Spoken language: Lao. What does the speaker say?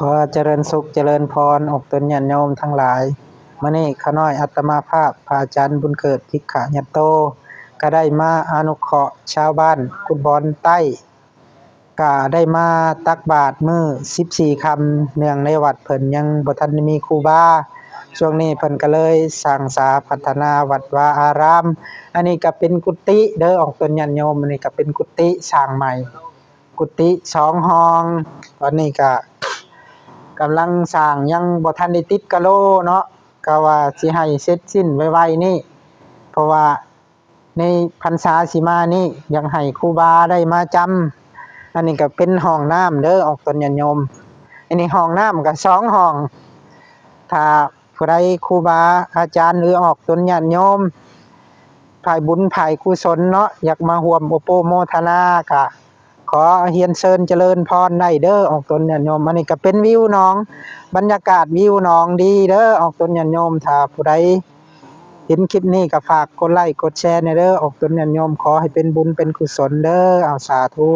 ຂໍຈະເລີນສຸກຈະເລີນພອນ ອອກຕົນຍາດໂຍມທັງຫຼາຍ. ມື້ນີ້ຂ້ານ້ອຍອາດຕະມາພາບ ພະອາຈານບຸນເກີດ ທິກຂະຍັດໂຕ ກະໄດ້ມາອະນຸເຄາະຊາວບ້ານກຸດບອນໃຕ້ ກະໄດ້ມາຕັກບາດມື້ສິບສີ່ຄ່ຳ ເນື່ອງໃນວັດເພິ່ນຍັງບໍ່ທັນໄດ້ມີຄູບາ. ຊ່ວງນີ້ເພິ່ນກະເລີຍສ້າງສາພັດທະນາວັດວາອາຣາມ. ອັນນີ້ກະເປັນກຸຕິເດີ ອອກຕົນຍາດໂຍມ, ອັນນີ້ກະເປັນກຸຕິສ້າງໃໝ່ ກຸຕິສອງຫ້ອງ. ຕອນນີ້ກະກຳລັງສ້າງ ຍັງບໍ່ທັນໄດ້ຕິດກະໂຫຼເນາະ, ກະວ່າຊິໃຫ້ເສັດສິ້ນໄວໆນີ້ ເພາະວ່າໃນພັນສາຊິມານີ້ ຢາກໃຫ້ຄູບາໄດ້ມາຈຳ. ອັນນີ້ກະເປັນຫ້ອງນ້ຳເດີ ອອກຕົນຍາດໂຍມ. ອັນນີ້ຫ້ອງນ້ຳກະສອງຫ້ອງ. ຖ້າຜູ້ໃດ ຄູບາອາຈານ ຫຼື ອອກຕົນຍາດໂຍມ ຝ່າຍບຸນຝ່າຍກຸສົນເນາະ ຢາກມາຮ່ວມໂອໂປໂມທະນາ ກະ ຂໍຮຽນເຊີນຈະເລີນພອນໄດ້ເດີ ອອກຕົນຍາດໂຍມ. ອັນນີ້ກະເປັນວິວໜອງ ບັນຍາກາດວິວໜອງດີເດີ ອອກຕົນຍາດໂຍມ. ຖ້າຜູ້ໃດເຫັນຄລິບນີ້ກະຝາກກົດໄລ້ກົດແຊແດ່ເດີ ອອກຕົນຍາດໂຍມ. ຂໍໃຫ້ເປັນບຸນເປັນກຸສົນເດີ. ເອົາ ສາທຸ.